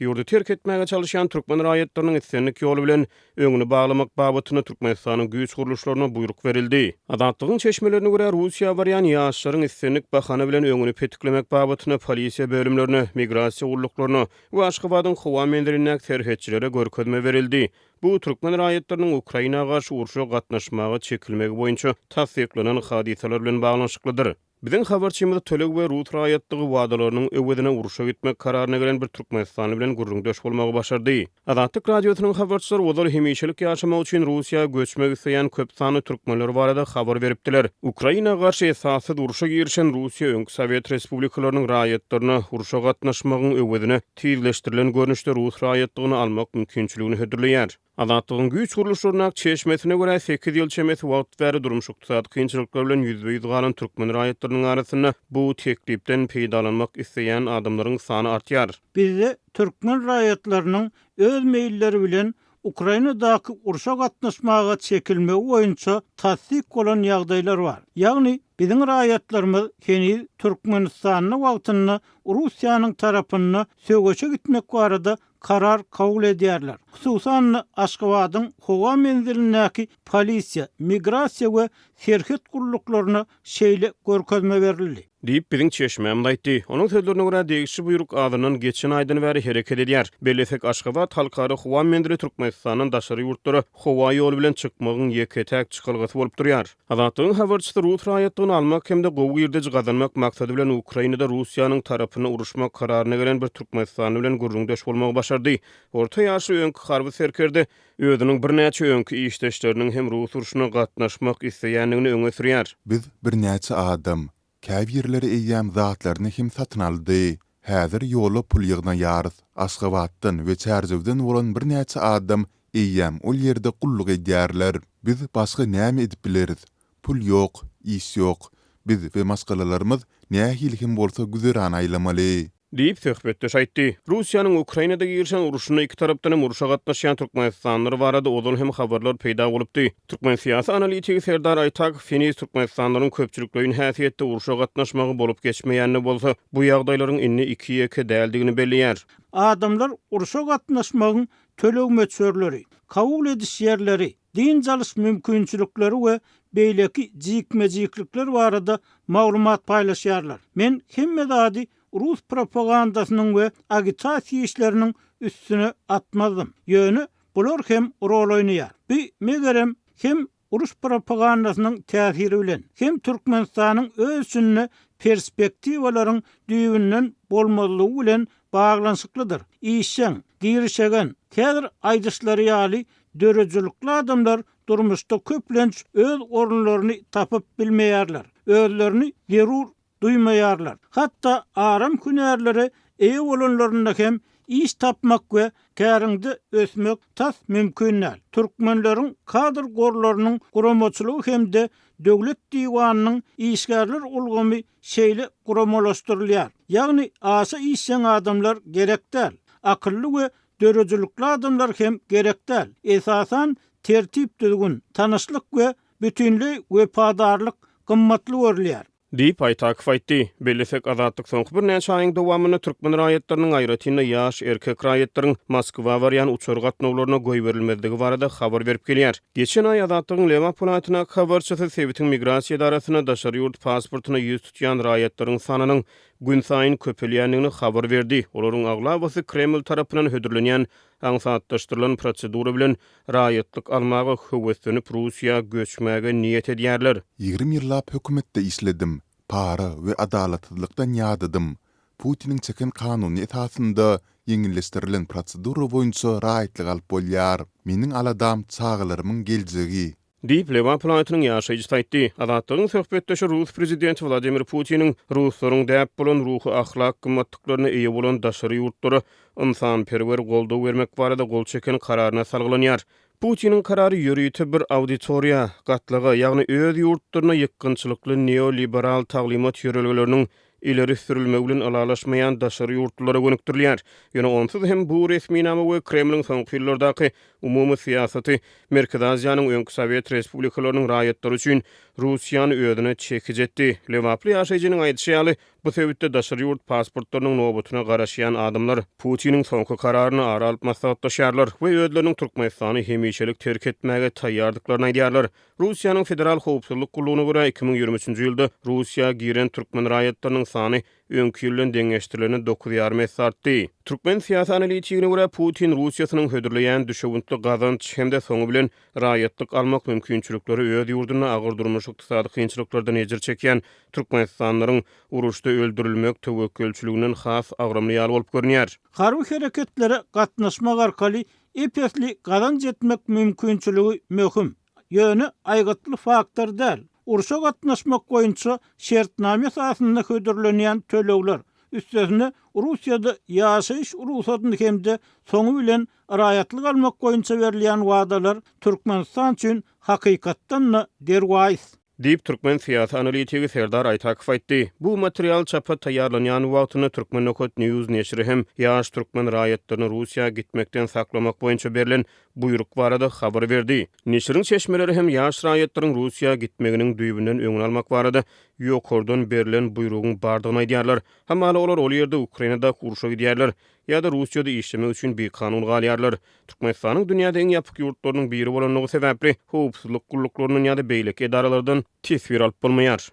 Ýurdy terk etmäge çalyşýan türkmen raýatlarynyň islendik ýoly bilen öňüni baglamak babatynda Türkmenistanyň güýç gurluşlaryna buýruk berildi. Azatlygyň çeşmelerine görä, Russiýa barýan ýaşlaryň islendik bahana bilen öňüni petiklemek babatynda polisiýa bölümlerine, migrasiýa gulluklaryna we Aşgabadyň howa menzilindäki serhetçilere görkezme berildi. Bu türkmen raýatlarynyň Ukraina garşy urşa gatnaşmaga çekilmegi boýunça tassyklanan hadysalar bilen baglanyşyklydyr. Biziň habarçymyz töleg we rus raýatlygy wadalarynyň öwezine urşa gitmek kararyna gelen bir türkmenistanly bilen gürrüňdeş bolmagy başardy. Azatlyk Radiosynyň habarçylary ozal hemişelik ýaşamak üçin Russiýa göçmek isleýän köp sanly türkmenler barada habar beripdiler. Ukraina garşy esassyz urşa girişen Russiýa öňki sowet respublikalarynyň raýatlaryna urşa gatnaşmagyň öwezine tizleşdirilen görnüşde rus raýatlygyny almak mümkinçiligini hödürleýär. Azatlygyň güýç gurluşlaryndaky çeşmesine görä, sekiz ýyl çemesi wagt bäri durmuş-ykdysady kynçylyklar bilen ýüzbe-ýüz galan türkmen raýatlarynyň arasynda bu teklipden peýdalanmak isleýän adamlaryň sany artýar. Bizde türkmen raýatlarynyň öz meýilleri bilen Ukrainadaky urşa gatnaşmaga çekilmegi boýunça tassyk bolan ýagdaýlar bar. Ýagny, biziň raýatlarymyz heniz Türkmenistanda wagtynda Russiýanyň tarapynda söweşe gitmek barada karar kabul edýärler. Hususan-da, Aşgabadyň howa menzilindäki polisiýa, migrasiýa we serhet gulluklaryna şeýle görkezme berildi. Diýip, biziň çeşmämiz aýtdy. Onuň sözlerine görä, degişli buýruk azyndan geçen aýdan bäri hereket edýär. Bellesek, Aşgabat halkara howa menzili Türkmenistandan daşary ýurtlara howa ýoly bilen çykmagyň ýeke-täk çykalgasy bolup durýar. Azatlygyň habarçysy rus raýatlygyny almak hem-de gowy girdeji gazanmak maksady bilen Ukrainada Russiýanyň tarapyna uruşmak kararyna gelen bir türkmenistanly bilen gürrüňdeş bolmagy başardy. Orta ýaşly öňki harby serkerde özüniň birnäçe öňki işdeşleriniň hem rus urşuna gatnaşmak isleýändigini öňe sürýär. Biz birnäçe adam. Käbirleri eýýäm zatlaryny hem satyn aldy. Häzir ýola pul ýygnaýarys. Aşgabatdan we Çärjewden bolan birnäçe adam eýýäm ol ýerde gulluk edýärler. Biz başga näme edip bileris? Pul ýok, iş ýok. Biz we maşgalalarymyz nähili hem bolsa güzeran aýlamaly. Diýip, söhbetdeş aýtdy. Russiýanyň Ukrainada girişen urşunda iki tarapdan hem urşa gatnaşýan türkmenistanlylar barada ozal hem habarlar peýda bolupdy. Türkmen syýasy analitigi Serdar Aýtakow heniz türkmenistanlylaryň köpçülikleýin häsiýetde urşa gatnaşmagy bolup geçmeýän-de bolsa, bu ýagdaýlaryň indi iki-ýeke däldigini belleýär. Adamlar urşa gatnaşmagyň töleg möçberleri, kabul ediş ýerleri, dynç alyş mümkinçilikleri we beýleki jikme-jiklikler barada maglumat paýlaşýarlar. Men hemme zady rus propagandasynyň we agitasiýa işleriniň üstüne atmazdym. Ýöne bular hem rol oýnaýar. Bu, megerem, hem uruş propagandasynyň täsiri bilen, hem Türkmenistanyň öz içinde perspektiwalaryň düýbünden bolmazlygy bilen baglanyşyklydyr. Işjeň, girişegen, häzir aýdyşlary ýaly döredijilikli adamlar durmuşda köplenç öz orunlaryny tapyp bilmeýärler, özlerini zerur duýmaýarlar. Hatda aram hünärlere eýe bolanlarynda hem iş tapmak we käriňde ösmek tas mümkin däl. Türkmenleriň kadr gorlarynyň guramaçylygy hem-de döwlet diwanynyň işgärler ulgamy şeýle guramalaşdyrylýar. Ýagny aşa işjeň adamlar gerek däl. Akylly we döredijilikli adamlar hem gerek däl. Esasan tertip-düzgün, tanyşlyk we bütinleý wepadarlyk gymmatly görülýär. Diýip, Aýtakow aýtdy. Bellesek, Azatlyk soňky birnäçe aýyň dowamynda türkmen raýatlarynyň, aýratyn-da ýaş erkek raýatlaryň Moskwa barýan uçar gatnawlaryna goýberilmezligi barada habar berip gelýär. Geçen aý Azatlygyň Lebap welaýatyndaky habarçysy sebitiň migrasiýa edarasynda daşary ýurt pasportyna ýüz tutýan raýatlaryň sanynyň günsaýyn köpelýändigini habar berdi. Olaryň aglabasy Kreml tarapyndan hödürlenýän aňsatlaşdyrylan prosedura bilen raýatlyk almaga höweslenip Russiýa göçmäge niýet edýärler. 20 ýyllap hökümetde işledim. Para we adalatsyzlykdan ýadadym. Putiniň çeken kanuny esasynda ýeňilleşdirilen prosedura boýunça raýatlyk alyp bolýar. Meniň aladam çagalarymyň geljegi. Diýip, Lebap welaýatynyň ýaşaýjysy aýtdy. Azatlygyň söhbetdeşi rus prezidenti Wladimir Putiniň ruslaryň däp bolan ruhy-ahlak gymmatlyklaryna eýe bolan daşary ýurtlara ynsanperwer goldaw bermek barada gol çeken kararyna salgylanýar. Putiniň karary ýörite bir auditoriýa, gatlaga, ýagny öz ýurtlaryna ýykgynçylykly neoliberal taglymat ýörelgeleriniň. ileri sürülmegi bilen ylalaşmaýan daşary ýurtlulara gönükdirilýär. Ýöne onsuz hem bu resminama we Kremliň soňky ýyllardaky umumy syýasaty Merkezi Aziýanyň öňki sowet respublikalarynyň raýatlary üçin Russiýany özüne çekiji etdi. Lebaply ýaşaýjynyň aýdyşy ýaly, bu sebitde daşary ýurt pasportlarynyň nobatyna garaşýan adamlar Putiniň soňky kararyny ara alyp maslahatlaşýarlar we özleriniň Türkmenistany hemişelik terk etmäge taýýardyklaryny aýdýarlar. Russiýanyň Federal howpsuzlyk gullugyna görä, 2023-nji ýylda Russiýa giren türkmen raýatlarynyň sany öňki ýyl bilen deňeşdirilende dokuz ýarym esse artdy. Türkmen syýasy analitigine görä, Putin Russiýasynyň hödürleýän düşewüntli gazanç hem-de soňy bilen raýatlyk almak mümkinçilikleri öz ýurdunda agyr durmuş-ykdysady kynçylyklardan ejir çekýän türkmenistanlylaryň uruşda öldürilmek töwekgelçiliginden has agramly ýaly bolup görünýär. Harby hereketlere gatnaşmak arkaly ep-esli gazanç etmek mümkinçiligi möhüm, ýöne aýgytly faktor däl. Urşa gatnaşmak boýunça şertnama esasynda hödürlenýän tölegler, üstesine Russiýada ýaşaýyş rugsadyny hem-de soňy bilen raýatlyk almak boýunça berilýän wadalar Türkmenistan üçin hakykatdan-da derwaýys. Diýip, türkmen syýasy analitigi Serdar Aýtakow aýtdy. Bu material çapa taýýarlanýan wagtynda Turkmen Nokat News neşiri hem ýaş türkmen raýatlaryny Russiýa gitmekden saklamak boýunça berlen buýruk barada habar berdi. Neşiriň çeşmeleri hem ýaş raýatlaryň Russiýa gitmeginiň düýbünden öňüni almak barada ýokardan berlen buýrugyň bardygyny aýdýarlar. Hamala olar ol ýerde Ukrainadaky urşa gidýärler ýa-da Russiýada işlemek üçin bikanun galýarlar. Türkmenistanyň dünýäde iň ýapyk ýurtlarynyň biri bolandygy sebäpli, howpsuzlyk gulluklaryndan ýa-da beýleki edaralardan teswir alyp bolmaýar.